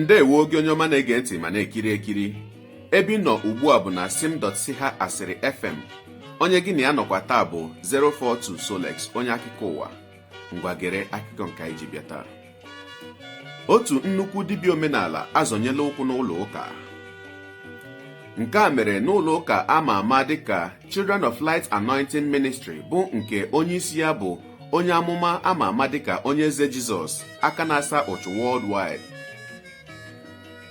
Ndewo gị onye ọma na-ege ntị ma na-ekiri ekiri. Ebe ị nọ ugbu a bụ na sim.si ha asịrị FM. Onye gị na ya nọkwa taa bụ 042 Solex, onye akụkọ ụwa. Ngwa, gere akụkọ nke anyị ji bịa taa. Otu nnukwu dibịa omenala azọnyela ụkwụ n'ụlọ ụka. Nke a mere n'ụlọ ụka a ma ama dịka Children of Light Anointing Ministry, bụ nke onye isi ya bụ onye amụma ama ama dịka Onye Eze Jizọs, aka na-asa ụchụ worldwide.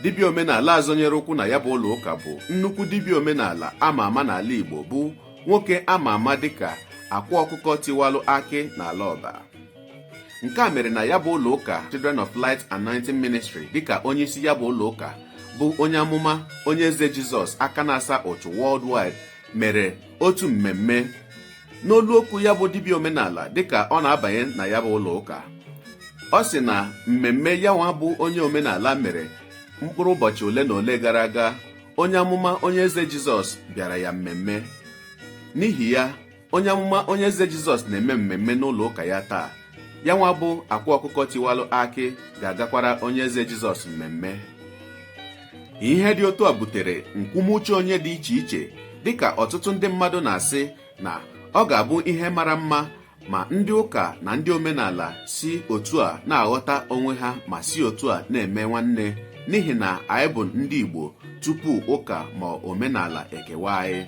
Dibịa omenala azọnyere ụkwụ na ya bụ ụlọ ụka bụ nnukwu dibịa omenala ama ama n'ala Igbo, bụ nwoke ama ama dịka Akwa Ọkụkọ Tiwalụ Akị n'ala Ọba. Nke a mere na ya bụ ụlọ ụka Children of Light Anointing Ministry, dịka onye isi ya bụ ụlọ ụka bụ onye amụma Onye Eze Jizọs, aka na-asa ụchụ worldwide, mere otu mmemme. N'olu okwu ya bụ dibịa omenala dịka ọ na-abanye na ya bụ ụlọ ụka, ọ sị na mmemme ya nwa bụ onye omenala mere mkpụrụ ụbọchị ole na ole gara aga, onye amụma Onye Eze Jizọs bịara ya mmemme. N'ihi ya, onye amụma Onye Eze Jizọs na-eme mmemme n'ụlọ ụka ya taa, ya nwa bụ Akwa Ọkụkọ Tiwalụ Akị ga-agakwara Onye Eze Jizọs mmemme. Ihe dị otu a butere nkwumuche onye dị iche iche, dịka ọtụtụ ndị mmadụ na-asị na ọ ga-abụ ihe mara mma ma ndị ụka na ndị omenala si otu a na-aghọta onwe ha, ma si otu a na-eme nwanne, n'ihi na anyị bụ ndị Igbo tupu ụka ma omenala ekewa anyị.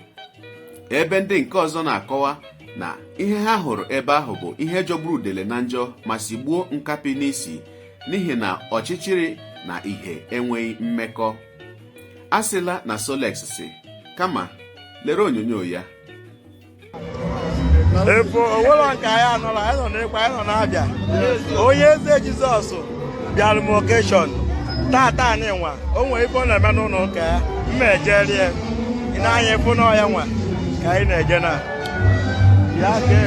Ebe ndị nke ọzọ na-akọwa na ihe ha hụrụ ebe ahụ bụ ihe jọgburu udele na njọ ma sigbuo nkapị n'isi, n'ihi na ọchịchịrị na ìhè enweghị mmekọ. A sịla na Solex si, kama lere onyonyo ya. Efu onwere nke anyị anọrọ, anyị nọ n'ịkwa, anyị nọ na-abịa. Onye Eze Jizọs bịara m occasion tata nwa o nwere ife ọ na-eme n'ụlọ ụka ya mma ejerie. Ị na-anya ịfụ na ọya nwa ka anyị na-eje na ya ke.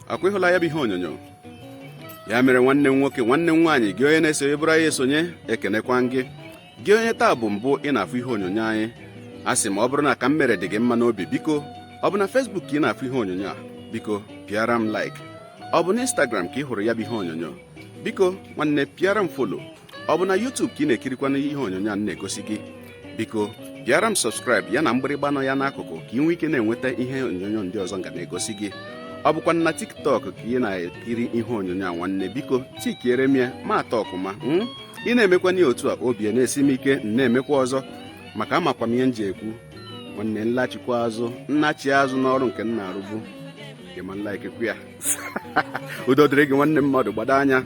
Akwa ịhụla ya bụ ihe onyonyo. Ya mere, nwanne m nwoke, nwanne m nwaanyị, gị onye na-esonye bụrụ anyị esonye, ekenekwa gị. Gị onye taa bụ mbụ ị na-afụ ihe onyonyo anyị, a sị ma ọ bụrụ na ka m mere dị gị mma n'obi, biko, ọ bụ na Facebook ka ị na-afụ ihe onyonyo a, biko pịara m like. Ọ bụ na Instagram ka ị hụrụ ya bụ ihe onyonyo, Biko nwanne, pịara m follow. Ọ bụ na YouTube ka ị na-ekirikwana ihe onyonyo a m na-egosi gị, biko pịara m subscribe ya na mgbịrịgba nọ ya n'akụkụ, ka ị nwee ike na-enweta ihe onyonyo ndị ọzọ m ga na-egosi gị. Ọ bụkwa na TikTok ka ị na-ekiri ihe onyonyo a, nwanne, biko tikiere m ya ma atọ ọkụma. Ị na-emekwa n'ihe otu a, obi na-esi m ike m na-emekwa ọzọ, maka amakwa m ihe m ji ekwu. Nwanne, nlachikwa azụ, nnachi azụ n'ọrụ nke m na-arụbu gị ma nlaikekwu ya. Udo dịrị gị, nwanne mmadụ. Gbado anya.